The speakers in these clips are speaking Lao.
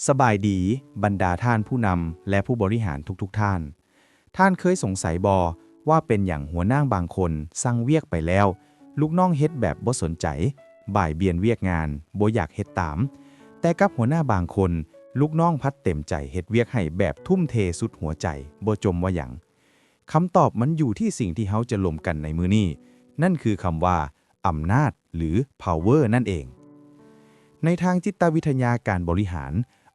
ສະບາຍດີ, ບັນດາທ່ານຜູ້ນຳ ແລະ ຜູ້ບໍລິຫານທຸກໆທ່ານ. ທ່ານເຄີຍສົງໄສບໍ່ວ່າເປັນຫຍັງຫົວໜ້າບາງຄົນສັ່ງວຽກໄປແລ້ວ, ລູກນ້ອງເຮັດແບບບໍ່ສົນໃຈ, ບ່າຍບ່ຽນວຽກງານ, ບໍ່ຢາກເຮັດຕາມ, ແຕ່ກັບຫົວໜ້າບາງຄົນ, ລູກນ້ອງພັດເຕັມໃຈເຮັດວຽກໃຫ້ແບບທຸ່ມເທສຸດຫົວໃຈ, ບໍ່ຈົ່ມວ່າຫຍັງ. ຄຳຕອບມັນຢູ່ທີ່ສິ່ງທີ່ເຮົາຈະລົມກັນໃນມື້ນີ້, ນັ້ນຄືຄຳວ່າ ອຳນາດ ຫຼື power ນັ້ນເອງ. ໃນທາງຈິດຕະວິທະຍາການບໍລິຫານ,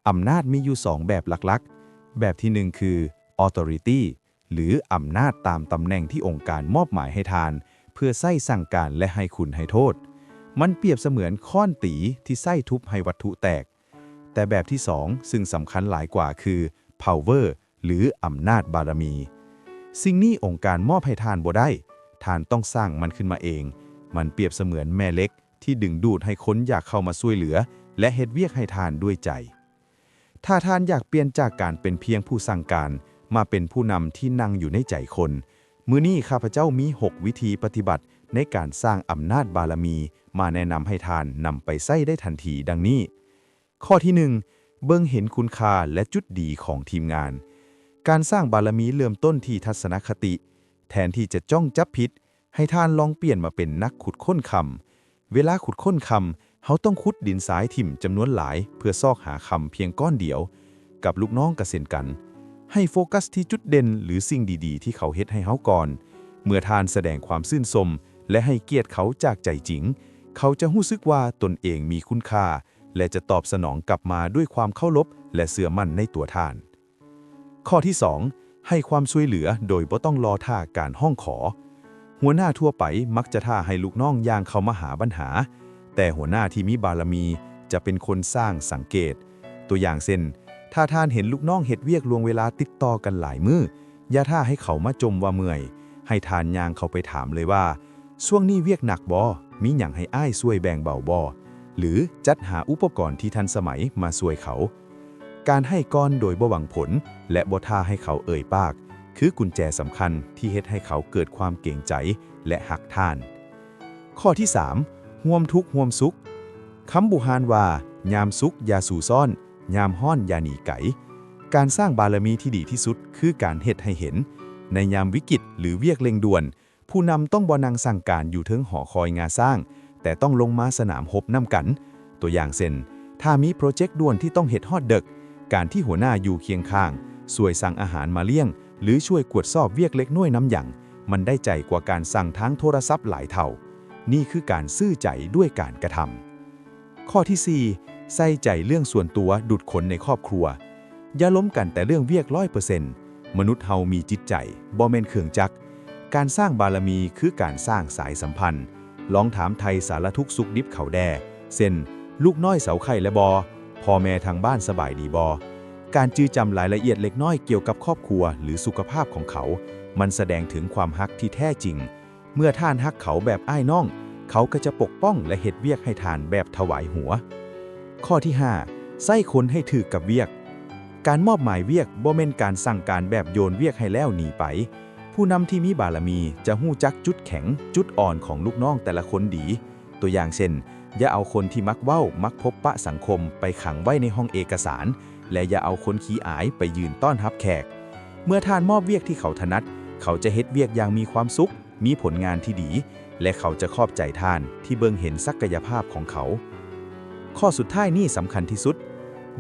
ອຳນາດມີຢູ່ສອງແບບຫຼັກໆ. ແບບທີໜຶ່ງຄື authority ຫຼື ອຳນາດຕາມຕຳແໜ່ງທີ່ອົງການມອບໝາຍໃຫ້ທ່ານ ເພື່ອໃຊ້ສັ່ງການ ແລະ ໃຫ້ຄຸນໃຫ້ໂທດ. ມັນປຽບສະເໝືອນຄ້ອນຕີທີ່ໃຊ້ທຸບໃຫ້ວັດຖຸແຕກ. ແຕ່ແບບທີສອງ, ຊຶ່ງສຳຄັນຫຼາຍກວ່າ ຄື power ຫຼື ອຳນາດບາລະມີ. ສິ່ງນີ້ອົງການມອບໃຫ້ທ່ານບໍ່ໄດ້, ທ່ານຕ້ອງສ້າງມັນຂຶ້ນມາເອງ. ມັນປຽບສະເໝືອນແມ່ເຫຼັກທີ່ດຶງດູດໃຫ້ຄົນຢາກເຂົ້າມາຊ່ວຍເຫຼືອ ແລະ ເຮັດວຽກໃຫ້ທ່ານດ້ວຍໃຈ. ຖ້າທ່ານຢາກປ່ຽນຈາກການເປັນພຽງຜູ້ສັ່ງການ ມາເປັນຜູ້ນຳທີ່ນັ່ງຢູ່ໃນໃຈຄົນ, ມື້ນີ້ຂ້າພະເຈົ້າມີຫົກວິທີປະຕິບັດໃນການສ້າງອຳນາດບາລະມີມາແນະນຳໃຫ້ທ່ານນຳໄປໃຊ້ໄດ້ທັນທີ ດັ່ງນີ້. ຂໍ້ທີໜຶ່ງ, ເບິ່ງເຫັນຄຸນຄ່າ ແລະ ຈຸດດີຂອງທີມງານ. ການສ້າງບາລະມີເລີ່ມຕົ້ນທີ່ທັດສະນະຄະຕິ. ແທນທີ່ຈະຈ້ອງຈັບຜິດ, ໃຫ້ທ່ານລອງປ່ຽນມາເປັນນັກຂຸດຄົ້ນຄຳ. ເວລາຂຸດຄົ້ນຄຳ, ເຮົາຕ້ອງຂຸດດິນຊາຍຖິ້ມຈຳນວນຫຼາຍເພື່ອຊອກຫາຄຳພຽງກ້ອນດຽວ. ກັບລູກນ້ອງກໍເຊັ່ນກັນ. ໃຫ້ໂຟກັສທີ່ຈຸດເດັ່ນ ຫຼື ສິ່ງດີໆທີ່ເຂົາເຮັດໃຫ້ເຮົາກ່ອນ. ເມື່ອທ່ານສະແດງຄວາມຊື່ນຊົມ ແລະ ໃຫ້ກຽດເຂົາຈາກໃຈຈິງ, ເຂົາຈະຮູ້ສຶກວ່າຕົນເອງມີຄຸນຄ່າ ແລະ ຈະຕອບສະໜອງກັບມາດ້ວຍຄວາມເຄົາລົບ ແລະ ເຊື່ອໝັ້ນໃນຕົວທ່ານ. ຂໍ້ທີສອງ, ໃຫ້ຄວາມຊ່ວຍເຫຼືອໂດຍບໍ່ຕ້ອງລໍຖ້າການຮ້ອງຂໍ. ຫົວໜ້າທົ່ວໄປມັກຈະຖ້າໃຫ້ລູກນ້ອງຍ່າງເຂົ້າມາຫາບັນຫາ, ແຕ່ຫົວໜ້າທີ່ມີບາລະມີຈະເປັນຄົນສ້າງສັງເກດ. ຕົວຢ່າງເຊັ່ນ, ຖ້າທ່ານເຫັນລູກນ້ອງເຮັດວຽກລ່ວງເວລາຕິດຕໍ່ກັນຫຼາຍມື້, ຢ່າຖ້າໃຫ້ເຂົາມາຈົ່ມວ່າເມື່ອຍ, ໃຫ້ທ່ານຍ່າງເຂົ້າໄປຖາມເລີຍວ່າ, ຊ່ວງນີ້ວຽກໜັກບໍ່? ມີຫຍັງໃຫ້ອ້າຍຊ່ວຍແບ່ງເບົາບໍ່? ຫຼື ຈັດຫາອຸປະກອນທີ່ທັນສະໄໝມາຊ່ວຍເຂົາ. ການໃຫ້ກ່ອນໂດຍບໍ່ຫວັງຜົນ ແລະ ບໍ່ຖ້າໃຫ້ເຂົາເອີ່ຍປາກ ຄືກຸນແຈສຳຄັນທີ່ເຮັດໃຫ້ເຂົາເກີດຄວາມເກງໃຈ ແລະ ຮັກທ່ານ. ຂໍ້ທີສາມ, ຮ່ວມທຸກຮ່ວມສຸກ. ຄຳບູຮານວ່າ, ຍາມສຸກຢ່າສູ້ຊ້ອນ, ຍາມຮ້ອນຢ່າໜີໄກ. ການສ້າງບາລະມີທີ່ດີທີ່ສຸດຄືການເຮັດໃຫ້ເຫັນ. ໃນຍາມວິກິດ ຫຼື ວຽກເລັ່ງດ່ວນ, ຜູ້ນຳຕ້ອງບໍ່ນັ່ງສັ່ງການຢູ່ເທິງຫໍຄອຍງາຊ້າງ, ແຕ່ຕ້ອງລົງມາສະໜາມຮົບນຳກັນ. ຕົວຢ່າງເຊັ່ນ, ຖ້າມີໂປຣເຈັກດ່ວນທີ່ຕ້ອງເຮັດຮອດເດິກ, ການທີ່ຫົວໜ້າຢູ່ຄຽງຂ້າງ, ຊ່ວຍສັ່ງອາຫານມາລ້ຽງ ຫຼື ຊ່ວຍກວດສອບວຽກເລັກນ້ອຍນຳຫຍັງ, ມັນໄດ້ໃຈກວ່າການສັ່ງທາງໂທລະສັບຫຼາຍເທົ່າ. ນີ້ຄືການຊື່ໃຈດ້ວຍການກະທຳ. ຂໍ້ທີສີ່, ໃສ່ໃຈເລື່ອງສ່ວນຕົວດຸດຄົນໃນຄອບຄົວ. ຢ່າລົມກັນແຕ່ເລື່ອງວຽກຮ້ອຍເປີເຊັນ. ມະນຸດເຮົາມີຈິດໃຈ, ບໍ່ແມ່ນເຄື່ອງຈັກ. ການສ້າງບາລະມີຄືການສ້າງສາຍສຳພັນ. ລອງຖາມໄຖ່ສາລະທຸກສຸກດິບເຂົາແດ່, ເຊັ່ນ, ລູກນ້ອຍເຊົາໄຂ້ແລ້ວບໍ່? ພໍ່ແມ່ທາງບ້ານສະບາຍດີບໍ່? ການຈື່ຈຳລາຍລະອຽດເລັກນ້ອຍກ່ຽວກັບຄອບຄົວ ຫຼື ສຸຂະພາບຂອງເຂົາ, ມັນສະແດງເຖິງຄວາມຮັກທີ່ແທ້ຈິງ. ເມື່ອທ່ານຮັກເຂົາແບບອ້າຍນ້ອງ, ເຂົາກໍຈະປົກປ້ອງ ແລະ ເຮັດວຽກໃຫ້ທ່ານແບບຖວາຍຫົວ. ຂໍ້ທີຫ້າ, ໃຊ້ຄົນໃຫ້ຖືກກັບວຽກ. ການມອບໝາຍວຽກບໍ່ແມ່ນການສັ່ງການແບບໂຍນວຽກໃຫ້ແລ້ວໜີໄປ. ຜູ້ນຳທີ່ມີບາລະມີຈະຮູ້ຈັກຈຸດແຂງ, ຈຸດອ່ອນຂອງລູກນ້ອງແຕ່ລະຄົນດີ. ຕົວຢ່າງເຊັ່ນ, ຢ່າເອົາຄົນທີ່ມັກເວົ້າ, ມັກພົບປະສັງຄົມໄປຂັງໄວ້ໃນຫ້ອງເອກະສານ, ແລະ ຢ່າເອົາຄົນຂີ້ອາຍໄປຢືນຕ້ອນຮັບແຂກ. ເມື່ອທ່ານມອບວຽກທີ່ເຂົາຖະໜັດ, ເຂົາຈະເຮັດວຽກຢ່າງມີຄວາມສຸກ, ມີຜົນງານທີ່ດີ ແລະ ເຂົາຈະຂອບໃຈທ່ານທີ່ເບິ່ງເຫັນສັກກະຍະພາບຂອງເຂົາ. ຂໍ້ສຸດທ້າຍນີ້ສຳຄັນທີ່ສຸດ,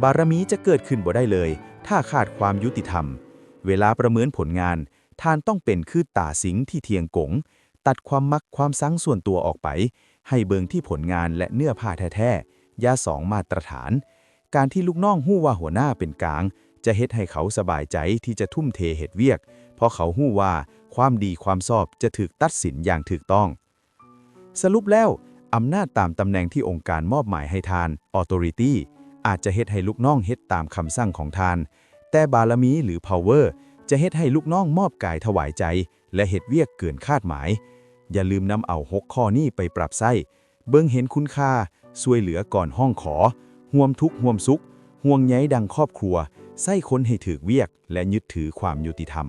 ບາລະມີຈະເກີດຂຶ້ນບໍ່ໄດ້ເລີຍ ຖ້າຂາດຄວາມຍຸຕິທຳ. ເວລາປະເມີນຜົນງານ, ທ່ານຕ້ອງເປັນຄືຕາສິງທີ່ທ່ຽງກົງ, ຕັດຄວາມມັກຄວາມຊັງສ່ວນຕົວອອກໄປ, ໃຫ້ເບິ່ງທີ່ຜົນງານ ແລະ ເນື້ອຜ້າແທ້ໆ, ຢ່າສອງມາດຕະຖານ. ການທີ່ລູກນ້ອງຮູ້ວ່າຫົວໜ້າເປັນກາງ ຈະເຮັດໃຫ້ເຂົາສະບາຍໃຈທີ່ຈະທຸ່ມເທເຮັດວຽກ, ເພາະເຂົາຮູ້ວ່າຄວາມດີຄວາມຊອບຈະຖືກຕັດສິນຢ່າງຖືກຕ້ອງ. ສະຫຼຸບແລ້ວ, ອຳນາດຕາມຕຳແໜ່ງທີ່ອົງການມອບໝາຍໃຫ້ທ່ານ, authority, ອາດຈະເຮັດໃຫ້ລູກນ້ອງເຮັດຕາມຄຳສັ່ງຂອງທ່ານ, ແຕ່ບາລະມີ ຫຼື power ຈະເຮັດໃຫ້ລູກນ້ອງມອບກາຍຖວາຍໃຈ ແລະ ເຮັດວຽກເກີນຄາດໝາຍ. ຢ່າລືມນຳເອົາຫົກຂໍ້ນີ້ໄປປັບໃຊ້. ເບິ່ງເຫັນຄຸນຄ່າ, ຊ່ວຍເຫຼືອກ່ອນຮ້ອງຂໍ, ຮ່ວມທຸກຮ່ວມສຸກ, ຫ່ວງໃຍດັ່ງຄອບຄົວ, ໃຊ້ຄົນໃຫ້ຖືກວຽກ ແລະ ຍຶດຖືຄວາມຍຸຕິທຳ.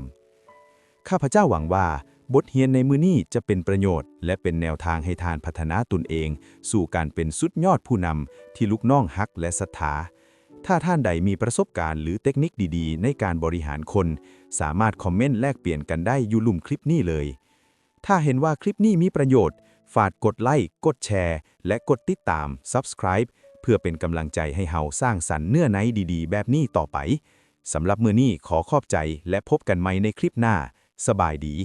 ຂ້າພະເຈົ້າຫວັງວ່າ ບົດຮຽນໃນມື້ນີ້ຈະເປັນປະໂຫຍດ ແລະ ເປັນແນວທາງໃຫ້ທ່ານພັດທະນາຕົນເອງສູ່ການເປັນສຸດຍອດຜູ້ນຳທີ່ລູກນ້ອງຮັກ ແລະ ສັດທາ. ຖ້າທ່ານໃດມີປະສົບການ ຫຼື ເຕັກນິກດີໆ ໃນການບໍລິຫານຄົນ, ສາມາດຄອມເມັນແລກປ່ຽນກັນໄດ້ຢູ່ລຸ່ມຄລິບນີ້ເລີຍ. ຖ້າເຫັນວ່າຄລິບນີ້ມີປະໂຫຍດ, ຝາກກົດໄລ, ກົດແຊ ແລະ ກົດຕິດຕາມ Subscribe ເພື່ອເປັນກຳລັງໃຈໃຫ້ເຮົາສ້າງສັນເນື້ອໃນດີໆ ແບບນີ້ຕໍ່ໄປ. ສຳລັບມື້ນີ້ຂໍຂອບໃຈ ແລະ ພົບກັນໃໝ່ໃນຄລິບໜ້າ. ສະບາຍດີ.